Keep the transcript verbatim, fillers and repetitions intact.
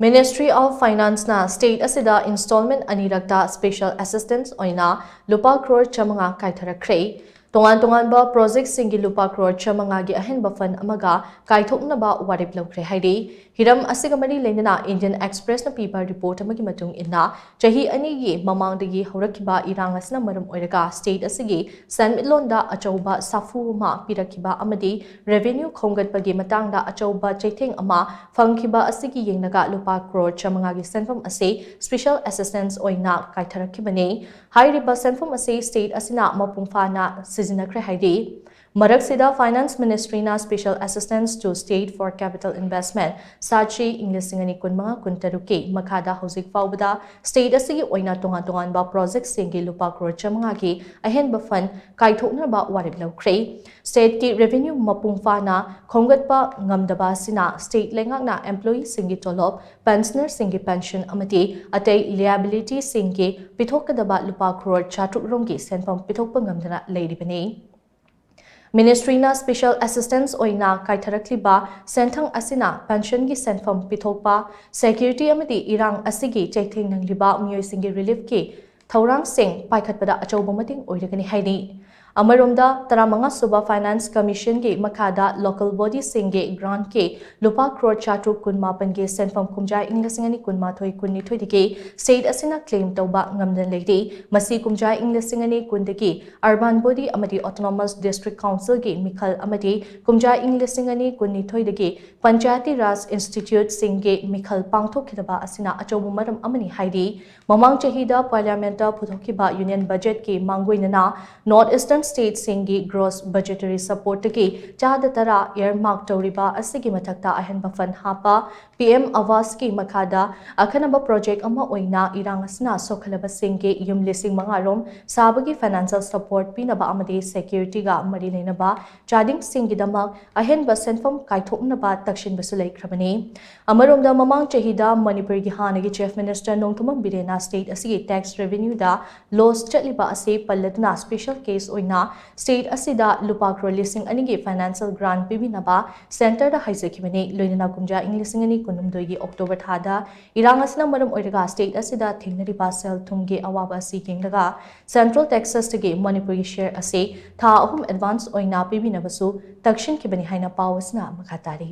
Ministry of Finance ꯅ state ꯑꯁꯤꯗ installment ꯑꯅꯤꯔꯛꯇ special assistance ꯑꯣꯏꯅ ꯂꯨꯄꯥ ꯀ꯭ꯔꯣꯔ ꯆꯥꯃꯉꯥ ꯀꯥꯏꯊꯔꯛꯈ꯭ꯔꯦ꯫ ꯇꯣꯉꯥꯟ ꯇꯣꯉꯥꯟꯕ project ꯁꯤꯡꯒꯤ ꯂꯨꯄꯥ ꯀ꯭ꯔꯣꯔ ꯆꯥꯃꯉꯥꯒꯤ ꯑꯍꯦꯟꯕ fund ꯑꯃꯒ ꯀꯥꯏꯊꯣꯛꯅꯕ ꯋꯥꯔꯦꯞ ꯂꯧꯈ꯭ꯔꯦ ꯍꯥꯏꯔꯤ꯫ ꯍꯤꯔꯝ ꯑꯁꯤꯒ ꯃꯔꯤ ꯂꯩꯅꯅ Indian Express ꯅ ꯄꯤꯕ report ꯑꯃꯒꯤ ꯃꯇꯨꯡ ꯏꯟꯅ, ꯆꯍꯤ ꯑꯅꯤꯒꯤ ꯃꯃꯥꯡꯗꯒꯤ ꯍꯧꯔꯛꯈꯤꯕ ꯏꯔꯥꯡ ꯑꯁꯤꯅ ꯃꯔꯝ ꯑꯣꯏꯔꯒ state ꯑꯁꯤꯒꯤ ꯁꯦꯟꯃꯤꯠꯂꯣꯟꯗ ꯑꯆꯧꯕ ꯁꯥꯐꯨ ꯑꯃ ꯄꯤꯔꯛꯈꯤꯕ ꯑꯃꯗꯤ revenue ꯈꯣꯝꯒꯠꯄꯒꯤ ꯃꯇꯥꯡꯗ ꯑꯆꯧꯕ ꯆꯩꯊꯦꯡ ꯑꯃ ꯐꯪꯈꯤꯕ ꯑꯁꯤꯒꯤ ꯌꯦꯡꯂꯒ ꯂꯨꯄꯥ ꯀ꯭ꯔꯣꯔ ꯆꯥꯃꯉꯥꯒꯤ ꯁꯦꯟꯐꯝ ꯑꯁꯤ special assistance ꯑꯣꯏꯅ ꯀꯥꯏꯊꯔꯛꯈꯤꯕꯅꯤ꯫ ꯍꯥꯏꯔꯤꯕ ꯁꯦꯟꯐꯝ ꯑꯁꯤ state ꯑꯁꯤꯅ ꯃꯄꯨꯡ ꯐꯥꯅ ꯁꯤꯖꯤꯟꯅꯈ꯭ꯔꯦ ꯍꯥꯏꯔꯤ꯫ ꯃꯔꯛꯁꯤꯗ Finance Ministry ꯅ Special Assistance to State for Capital Investment, ꯁꯥꯆꯤ, ꯏꯪ ꯂꯤꯁꯤꯡ ꯑꯅꯤ ꯀꯨꯟꯃꯉꯥ ꯀꯨꯟꯇꯔꯨꯛꯀꯤ ꯃꯈꯥꯗ ꯍꯧꯖꯤꯛ ꯐꯥꯎꯕꯗ state ꯑꯁꯤꯒꯤ ꯑꯣꯏꯅ ꯇꯣꯉꯥꯟ ꯇꯣꯉꯥꯟꯕ project ꯁꯤꯡꯒꯤ ꯂꯨꯄꯥ ꯀ꯭ꯔꯣꯔ ꯆꯥꯃꯉꯥꯒꯤ ꯑꯍꯦꯟꯕ fund ꯀꯥꯏꯊꯣꯛꯅꯕ ꯋꯥꯔꯦꯞ ꯂꯧꯈ꯭ꯔꯦ꯫ State ꯀꯤ revenue ꯃꯄꯨꯡ ꯐꯥꯅ ꯈꯣꯝꯒꯠꯄ ꯉꯝꯗꯕ ꯑꯁꯤꯅ state ꯂꯩꯉꯥꯛꯅ employee ꯁꯤꯡꯒꯤ ꯇꯣꯂꯣꯞ, pensioner ꯁꯤꯡꯒꯤ pension ꯑꯃꯗꯤ ꯑꯇꯩ liability ꯁꯤꯡꯒꯤ ꯄꯤꯊꯣꯛꯀꯗꯕ ꯂꯨꯄꯥ ꯀ꯭ꯔꯣꯔ ꯆꯥꯇ꯭ꯔꯨꯛ ꯔꯣꯝꯒꯤ ꯁꯦꯟꯐꯝ ꯄꯤꯊꯣꯛꯄ ꯉꯝꯗꯅ ꯂꯩꯔꯤꯕꯅꯤ꯫ Ministry ꯅ special assistance ꯑꯣꯏꯅ ꯀꯥꯏꯊꯔꯛꯂꯤꯕ ꯁꯦꯟꯊꯪ ꯑꯁꯤꯅ pension ꯒꯤ ꯁꯦꯟꯐꯝ ꯄꯤꯊꯣꯛꯄ, security ꯑꯃꯗꯤ ꯏꯔꯥꯡ ꯑꯁꯤꯒꯤ ꯆꯩꯊꯦꯡ ꯅꯪꯂꯤꯕ ꯃꯤꯑꯣꯏꯁꯤꯡꯒꯤ relief ꯀꯤ ꯊꯧꯔꯥꯡꯁꯤꯡ ꯄꯥꯏꯈꯠꯄꯗ ꯑꯆꯧꯕ ꯃꯇꯦꯡ ꯑꯣꯏꯔꯒꯅꯤ ꯍꯥꯏꯔꯤ꯫ ꯑꯃꯔꯣꯝꯗ, ꯇꯔꯥꯃꯉꯥ ꯁꯨꯕ Finance Commission ꯒꯤ ꯃꯈꯥꯗ local body ꯁꯤꯡꯒꯤ grant ꯀꯤ ꯂꯨꯄꯥ ꯀ꯭ꯔꯣꯔ ꯆꯥꯇ꯭ꯔꯨꯛ ꯀꯨꯟꯃꯥꯄꯟꯒꯤ ꯁꯦꯟꯐꯝ ꯀꯨꯝꯖꯥ ꯏꯪ ꯂꯤꯁꯤꯡ ꯑꯅꯤ ꯀꯨꯟꯃꯥꯊꯣꯏ ꯀꯨꯟꯅꯤꯊꯣꯏꯗꯒꯤ state ꯑꯁꯤꯅ claim ꯇꯧꯕ ꯉꯝꯗꯅ ꯂꯩꯔꯤ꯫ ꯃꯁꯤ ꯀꯨꯝꯖꯥ ꯏꯪ ꯂꯤꯁꯤꯡ ꯑꯅꯤ ꯀꯨꯟꯗꯒꯤ urban body ꯑꯃꯗꯤ autonomous district council ꯒꯤ ꯃꯤꯈꯜ ꯑꯃꯗꯤ ꯀꯨꯝꯖꯥ ꯏꯪ ꯂꯤꯁꯤꯡ ꯑꯅꯤ ꯀꯨꯟꯅꯤꯊꯣꯏꯗꯒꯤ Panchayati Raj Institute ꯁꯤꯡꯒꯤ ꯃꯤꯈꯜ ꯄꯥꯡꯊꯣꯛꯈꯤꯗꯕ ꯑꯁꯤꯅ ꯑꯆꯧꯕ ꯃꯔꯝ ꯑꯃꯅꯤ ꯍꯥꯏꯔꯤ꯫ ꯃꯃꯥꯡ ꯆꯍꯤꯗ Parliament ꯇ ꯄꯨꯊꯣꯛꯈꯤꯕ Union Budget ꯀꯤ ꯃꯥꯡꯒꯣꯏꯅꯅ North Eastern state ꯁꯤꯡꯒꯤ gross budgetary support ꯇꯒꯤ ꯆꯥꯗ ꯇꯔꯥ earmark ꯇꯧꯔꯤꯕ ꯑꯁꯤꯒꯤ ꯃꯊꯛꯇ ꯑꯍꯦꯟꯕ fund ꯍꯥꯞꯄ, P M Awas ꯀꯤ ꯃꯈꯥꯗ ꯑꯈꯟꯅꯕ project ꯑꯃ ꯑꯣꯏꯅ ꯏꯔꯥꯡ ꯑꯁꯤꯅ ꯁꯣꯛꯍꯜꯂꯕꯁꯤꯡꯒꯤ ꯌꯨꯝ ꯂꯤꯁꯤꯡ ꯃꯉꯥ ꯔꯣꯝ ꯁꯥꯕꯒꯤ financial support ꯄꯤꯅꯕ ꯑꯃꯗꯤ security ꯒ ꯃꯔꯤ ꯂꯩꯅꯕ ꯆꯥꯗꯤꯡꯁꯤꯡꯒꯤꯗꯃꯛ ꯑꯍꯦꯟꯕ ꯁꯦꯟꯐꯝ ꯀꯥꯏꯊꯣꯛꯅꯕ ꯇꯛꯁꯤꯟꯕꯁꯨ ꯂꯩꯈ꯭ꯔꯕꯅꯤ꯫ ꯑꯃꯔꯣꯝꯗ, ꯃꯃꯥꯡ ꯆꯍꯤꯗ ꯃꯅꯤꯄꯨꯔꯒꯤ ꯍꯥꯟꯅꯒꯤ Chief Minister ꯅꯣꯡꯊꯣꯝꯕꯝ ꯕꯤꯔꯦꯟꯅ state ꯑꯁꯤꯒꯤ tax revenue ꯗ loss ꯆꯠꯂꯤꯕ ꯑꯁꯤ ꯄꯜꯂꯗꯨꯅ special case ꯑꯣꯏꯅ ꯅ state ꯑꯁꯤꯗ ꯂꯨꯄꯥ ꯀ꯭ꯔꯣꯔ ꯂꯤꯁꯤꯡ ꯑꯅꯤꯒꯤ financial grant ꯄꯤꯕꯤꯅꯕ centreꯗ ꯍꯥꯏꯖꯈꯤꯕꯅꯤ꯫ ꯂꯣꯏꯅꯅ ꯀꯨꯝꯖꯥ ꯏꯪ ꯂꯤꯁꯤꯡ ꯑꯅꯤ ꯀꯨꯟꯍꯨꯝꯗꯣꯏꯒꯤ October ꯊꯥꯗ ꯏꯔꯥꯡ ꯑꯁꯤꯅ ꯃꯔꯝ ꯑꯣꯏꯔꯒ state ꯑꯁꯤꯗ ꯊꯦꯡꯅꯔꯤꯕ ꯁꯦꯜ ꯊꯨꯝꯒꯤ ꯑꯋꯥꯕ ꯑꯁꯤ ꯌꯦꯡꯂꯒ central taxesꯇꯒꯤ ꯃꯅꯤꯄꯨꯔꯒꯤ share ꯑꯁꯤ ꯊꯥ ꯑꯍꯨꯝ advance ꯑꯣꯏꯅ ꯄꯤꯕꯤꯅꯕꯁꯨ ꯇꯛꯁꯤꯟꯈꯤꯕꯅꯤ ꯍꯥꯏꯅ ꯄꯥꯎ ꯑꯁꯤꯅ ꯃꯈꯥ ꯇꯥꯔꯤ꯫